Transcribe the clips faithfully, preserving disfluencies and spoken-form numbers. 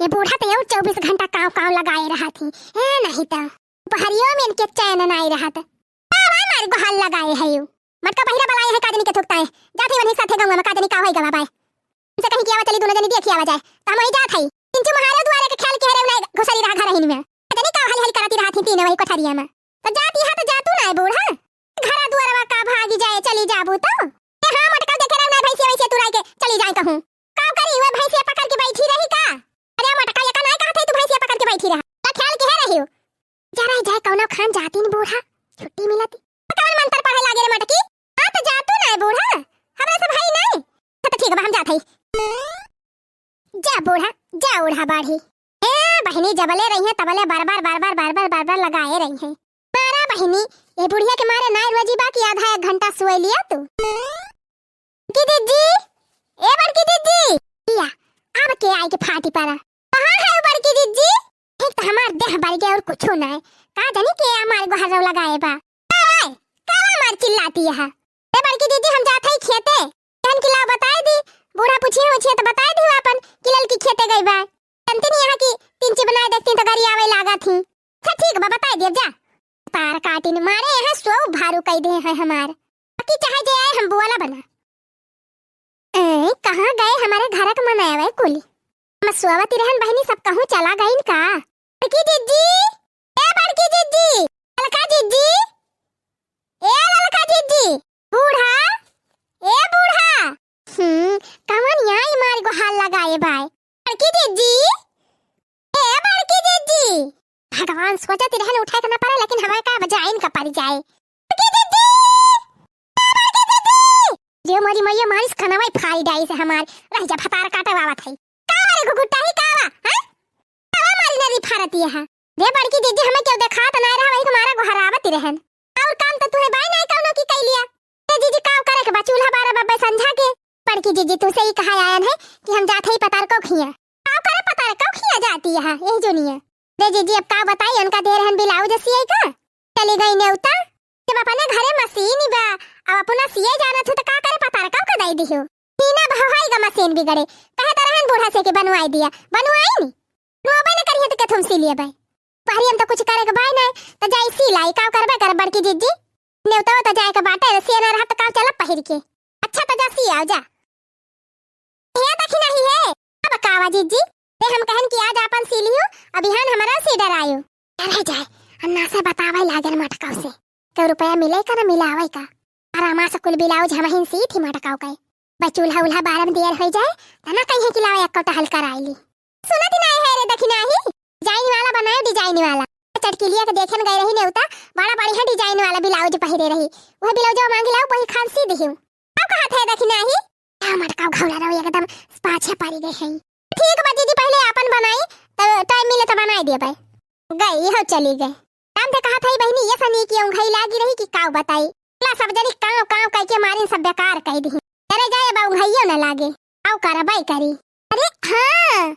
ये बूढ़ा तो यौ चउबीस घंटा काव काव लगाए रहत ही। ए, नहीं तो दुपहरियो में इनके चैन नाई रहत। का भाई मार गोहार लगाए है यू? मटका बहिरा बलाए है, का जनी के थुकता है। जात ही वहीं साथे गौवा में, का जनी का होई गवा बाय। इनसे कहीं कि आवा चली, दोनों जनी देखी आवा जाए। तो हम वहीं जात हई। इंचू महारे दुआरे के ख्याल के हरे उन्हें घुसरी रहा घर ही में। का जनी का हली हली करती रहत ही तीनों वही कोठरिया में। तो जाती है तो जातू ना है बूढ़ा। घरा दुआरवा का भागी जाए, चली जाबू तो। ए हाँ, मटका देखे रहो ना, भैंसिया वैसे तुराई के चली जाए कहूँ। का करी, वह भैंसिया पकड़ के बैठी रही का? अरे मटका, ये का नाय कहत है तू भैंसिया पकड़ के बैठी रहा? का ख्याल के है रही हो? जरा जाए कौनो खान जातीन बूढ़ा, छुट्टी मिलती। कौन मंत्र पढ़े लागे रे मटकी? हाँ तो जातू ना है बूढ़ा, हमरा से भाई नहीं। हाँ तो ठीक बा, हम जात हई। जा बूढ़ा, जा बूढ़ा बाढ़ी। ए बहिनी, जबले रही है तबले बार बार बार बार बार बार बार बार लगाए रही है। मारा बहिनी, ये बुढ़िया के मारे नाय रोजी बा कि आधा एक घंटा सोए लिया तू। बड़की दीदी, ए बड़की दीदी। या, अब के आई के फाटी परा। कहाँ है वो बड़की दीदी? एक तो हमार देह बढ़ गया और कुछो ना है। का जानी के हमार गोहर लगाए बा। का रे? का हमार चिल्लाती है? ए बड़की दीदी, हम जात हई खेते। कहन कि लाओ बताए दी। बूढ़ा पूछिए उछिए तो बताए दी अपन कि ललकी खेते गई बा। जानती नहीं यहाँ की तीन ची बनाए देखती तो गाड़ी आवे लागा थी। अच्छा ठीक बा, बताए दिए जा। तार काटिन मारे यहाँ सो भारू कई दे है हमार। बाकी चाहे जे आए हम बुआला बना। ए, कहाँ गए हमारे घर के मनावे कुली? हम सोवती रहन बहिनी, सब कहूँ चला गईन का? बड़की जिज्जी, ए बड़की जिज्जी, ललका जिज्जी, ए ललका जिज्जी, बूढ़ा, ए बूढ़ा। हम्म, कवन यहाँ ई मार गोहार लगाए बाय? बड़की जिज्जी, ए बड़की जिज्जी। भगवान, सोचती रहन उठे के ना पड़े, लेकिन हमारे का बजाइन का पड़ जाए। बड़की जिज्जी, ए बड़की जिज्जी। रे मोरी मैया, मारिस कनवा फाड़ी डाई से हमार। रह जा, भतार काटे आवत है। का रे घुघुटाही का बा, हैं? का बा मारी नरी फारती है? रे बड़की जिज्जी, हमें क्यों देखात ना रहा, वही तुम्हारा गोहरावत रहन। और काम तो तुहे बाई नहीं कौनो की कई लिया। ए जिज्जी, का करे के बा? चूल्हा बारा बब्बे संझा के। बड़की जिज्जी, तुसे ही कहा आयन है कि हम जात ही पतार को खिया। का करे पतार को खिया जाती है, यही जो नहीं है। रे जिज्जी, अब का बताई, उनका दे रहन ब्लाउज सिए का। चली गई नेवता। जब अपने घरे मशीन ही बा, अब अपना सिए जानत हो तो का करे पतार का का दई दिहो। हीना भवाई का मशीन बिगड़े, कहे तो रहन बूढ़ा से कि बनवाई दिया, बनवाई नी। बनवाबे न करिए तो के थुम सी लिए बाई। पहरी हम तो कुछ करे के बाई नहीं, तो जाई सी लाई, का करबे कर बड़की जिज्जी। नेवता तो जाए के बाटे, सिए ना रहा तो का चला पहिर के। अच्छा तो जा सी आओ जा। हे दखिनाही हे, अब कावा जिज्जी, ते हम कहन कि आज आपन सी लियो, अब बिहान हमरा सी डरायो। अरे जाए, अन्ना से बतावे लागन मटकाव से। के रुपया मिले का ना मिलावे का? आरामा से कुल ब्लाउज हमहिन सी थी मटकाव के। बस चूल्हा उल्हा बारम दियर होई जाए, तना कहीं कि लावे एक्को टहल कर आइली। सुनत ही नाही है रे दखिनाही, डिजाइन वाला बनायो, डिजाइन वाला। चटकिलिया के देखे न गए रही नेवता, बड़ा बढ़िया डिजाइन वाला ब्लाउज पहिरे रही। वह ब्लाउजवा मांगी लाओ, वही खान सी दिहियो। अब कहा थे दखिनाही? का मटकाव घौला रहो एकदम पाछे पड़ी गए हैं। ठीक बा दीदी, पहले आपन बनाई, तो टाइम मिले तो बनाई देबे। गई हो चली गए। काम थे कहा था बहिनी, ये सनी की उंघई लागी रही कि काव बताई। ला सब जनी काव काव कह के मारिन सब बेकार कह दी। अरे जाए बा उंघइयो न लागे। काव करबे करी। अरे हाँ,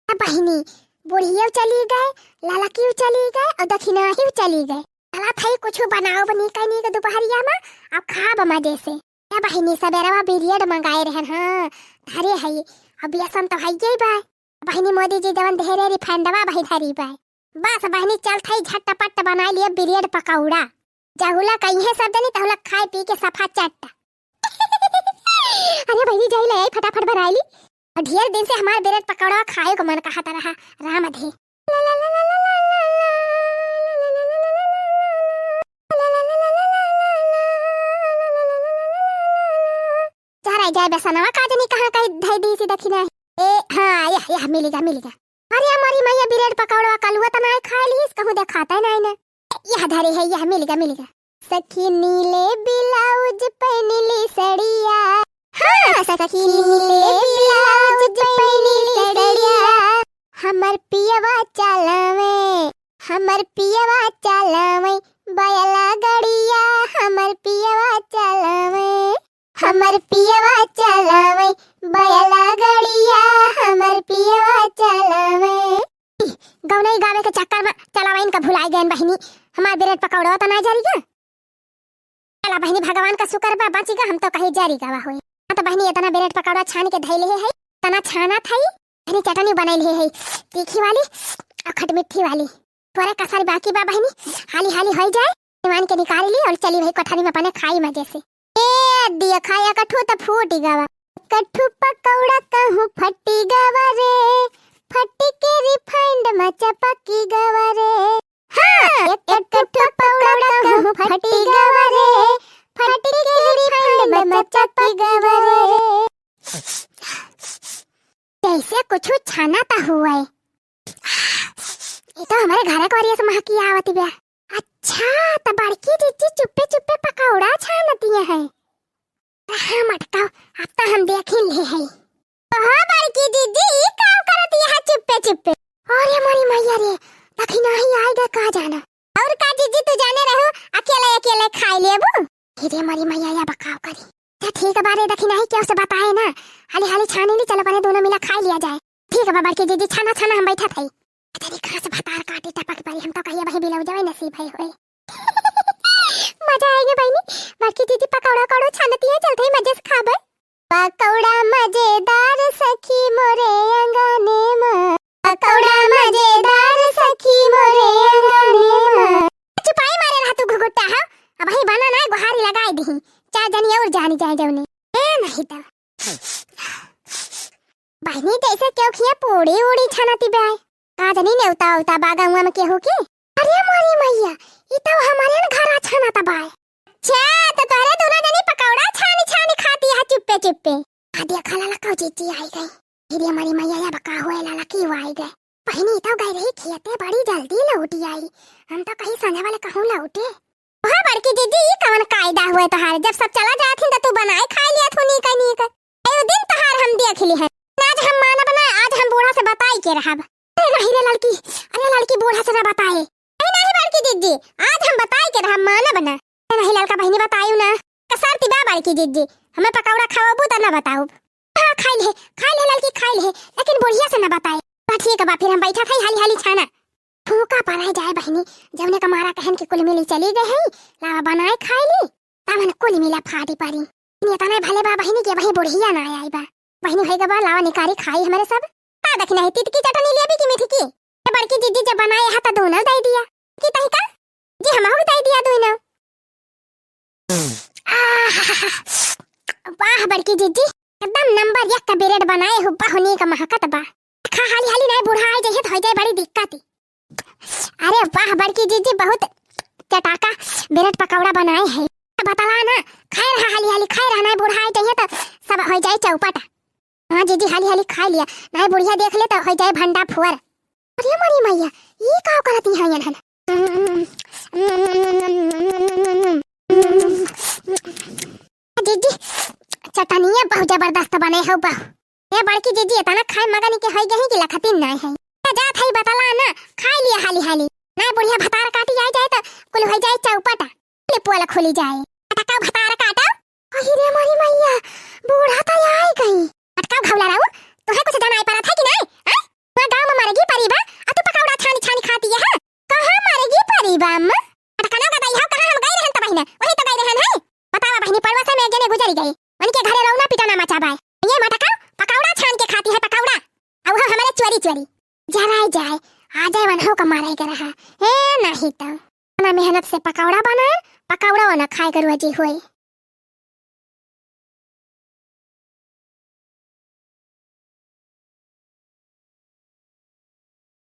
अब बहिनी, बुढ़ियो चली गए, ललकियो चली गए और दखिनाहियो चली गए। चला था कुछ बनाओ बनी कहीं के दोपहरिया में, अब खाब मजे से। ए बहिनी, सबेरवा ब्रेड मंगाए रहन, हाँ, धरे है, अब बेसन तो है ही बा। बहिनी, मोदी जी जवन देहे रे रिफाइंडवा, वही धरी बा। बस बहिनी, चल थई झटपट बनाई लिए ब्रेड पकौड़ा। जहुला कहीं सब जनी, तहुला खाए पी के सफा चट। अरे बहिनी, जाई ले आई, फटाफट बनाई ली। और ढेर दिन से हमार ब्रेड पकौड़ा खाए को मन कहत रहा, राम धे। चारा जाए बेसनवा का जनी कहाँ कहीं धई दी सी दखिना। ए, हाँ, यह, यह, मिल गया, मिल गया। अरे हमारी मैया, ब्रेड पकौड़ा कलुआ तो नहीं खाए लीस, कहूँ देखाता ही नहीं ने। यह धरे है, यह मिल गया, मिल गया। सखी नीले ब्लाउज पहन ली सड़िया। हाँ, सखी नीले ब्लाउज पहन ली सड़िया। हमर पियवा चलावे, हमर पियवा चलावे, बयला गड़िया, हमर पियवा चलावे। हमर पियवा चलावे, बयला गड़िया, हमर पियवा चलावे। गौनई गावे के चक्कर में चलावइन का भुलाई गयन बहिनी, हमार ब्रेड पकौड़ा तो ना जरी गा। चला बहिनी, भगवान का शुक्र बा, बची गा, हम तो कहीं जरी गवा होई। हाँ तो बहिनी, इतना ब्रेड पकौड़ा छान के धैले है, तना छाना था। अरे चटनी बनइले है, तीखी वाली अउ खट मिट्ठी वाली। थोरे कसर बाकी बा बहिनी, हाली हाली होइ जाए, सामान के निकाल ली अउ चली वही कोठरी में अपने खाई मजे से। ए दिया खाया कठू त फूटी गवा, कठू पकौड़ा कहूँ फटी गवा रे, फटी के refined में चपकी गवा रे। हाँ, एक कठू पकौड़ा कहूँ फटी गवा रे, फटी के refined में चपकी गवा रे। जैसे कुछ छाना त हुए। ये तो हमारे घर के ओरिया से महकी आवत बा। अच्छा, त बड़की जिज्जी चुप्पे चुप्पे पकौड़ा छानती है। हाँ मटकाओ, अब तो हम देख ही ले है। ओहो बड़की जिज्जी, ई का करत यहाँ चुप्पे चुप्पे? अरे मोरी मैया रे, दखिनाही आइ गए का जाना। अउर का जिज्जी, तू जाने रहू अकेले अकेले खाइ लेबू? अरे मोरी मैया, या बकाव करी। त ठीक बा रे, दखिनाही केहू से बताए ना, हाली हाली छानी ली, चलो बने दोनों मिला खाइ लिया जाए। ठीक बा बड़की जिज्जी, छाना छाना, हम बैठत हई। तेरी कहाँ से भतार काटी टपक परी, हम तो कहिए वही बिलौजवे नसीब है होए। मजा आइगे बहिनी, बड़की जिज्जी पकौड़ा कौड़ो छानती है, चलते ही मजे से खाबे। पकौड़ा मजेदार सखी मोरे अंगने मा, पकौड़ा मजेदार सखी मोरे अंगने मा। चुपाई मारे रहा तू घुघुट्टा, हाँ? अबही बना ना, गोहारी लगाइ दिही, चार जनी अउर जानी जाए जौने। ए नहीं तो। बहिनी जैसे केहू खिया पूड़ी उड़ी छानती बाय। का जनी नेवता उवता बा गौवा में केहू की? अरे मोरी मैया, ई तो हमारे न घरा छानत बाय। अच्छा, तो तोहरे दोनों जनी पकौड़ा छानी छानी खाती है चुप्पे चुप्पे। आ देखा लाला कौ जिज्जी आइ गई। अरे मोरी मैया, या बका हुए लाला की वो आइ गए। बहिनी तो गई रही खेते, बड़ी जल्दी लौटी आई। हम तो कहीं संझा वाले कहूँ लौटे। ओह बड़की जिज्जी, ई कवन कायदा हुए तोहार? जब सब चला जात हिन त तू बनाए खाए लिया थू नीक नीक। एगो दिन तोहार हम देख ली है। आज हम मानब ना, आज हम बूढ़ा से बताई के रहब। अरे नहीं रे ललकी, अरे ललकी बूढ़ा से ना बताए। नहीं नहीं बड़की जिज्जी, आज हम बताई के रहब, मानब ना। अरे नहीं ललका बहिनी बतायू ना। कसरती बा बड़की जिज्जी, हमें पकौड़ा खवाबू त ना बताउब। हाँ, खाइ ले, खाइ ले ललकी, खाइ ले, लेकिन बुढ़िया से ना बताए। बा ठीक बा, फिर हम बैठा था हाली हाली छाना। फूका पराए जाए बहिनी, जौने का मारा कहन कि कुल मिली चली गए हैं, लावा बनाए खाइ ली, तब हम कुल मिला फाटी परी। इतने भले बा बहिनी के वही बुढ़िया ना आई बा। बहिनी होई गबा, लावा निकारी खाई हमरे सब। का दखिनाही, तितकी चटनी लेबी कि मिठकी? ए बड़की जिज्जी जब बनाए हा त दोनों दे दिया। कि तही का? जी हमहू के दे दिया दोनों। आह, वाह बड़की जिज्जी, एकदम नंबर एक का ब्रेड बनाए हो, बहुनी का महकत बा। खा हाली हाली, नहीं बूढ़ा आ जाइए तो हो जाए बड़ी दिक्कत। अरे वाह बड़की जिज्जी, बहुत चटाका ब्रेड पकौड़ा बनाए हैं। बतला ना, खाए रहा हाली हाली, खाए रहा, नहीं बूढ़ा आ जाइए तो सब हो जाए चौपट। हाँ जिज्जी, हाली हाली खाइ लिया, नहीं बुढ़िया देख ले तो हो जाए भंडा फुअर। अरे मोरी मैया, ई का करत ही हैं इन्हन? जिज्जी, चटनिया बहुत जबरदस्त बने हो बा। ए बड़की जिज्जी, इतना खाए मगन के होई गई कि लखतिन नहीं है। जा जात है बतला ना, खाइ लिया हाली हाली। नहीं बुढ़िया भतार काटी आ जाए तो कुल हो जाए चौपट। ले पोल खुली जाए। अटकाओ भतार काटो। अहि रे मोरी मैया, बूढ़ा तो आई गई। अटकाओ घौला रहू, तोहे कुछ जनाई परत है कि नहीं? हैं? वहाँ गाँव में मरगी परी बा, आ तू पकौड़ा छानी छानी खाती है, हैं? कहाँ मरगी परी बा अम्मा? अटकना का दई हो, कहाँ हम गई रहन त बहिना, वही तो गई रहन है। बतावा बहिनी, पड़वा से में एक जने गुजरी गई, उनके घरे रौना पिटाना मचा बाय। ये मटका पकौड़ा छान के खाती है, पकौड़ा, और वो हमारे चोरी चोरी। जराए जाए, आ जाए वनहु का मारे के रहा। ए नहीं तो। इतना मेहनत से पकौड़ा बनाए, पकौड़ा ना खाए के रोजी होए।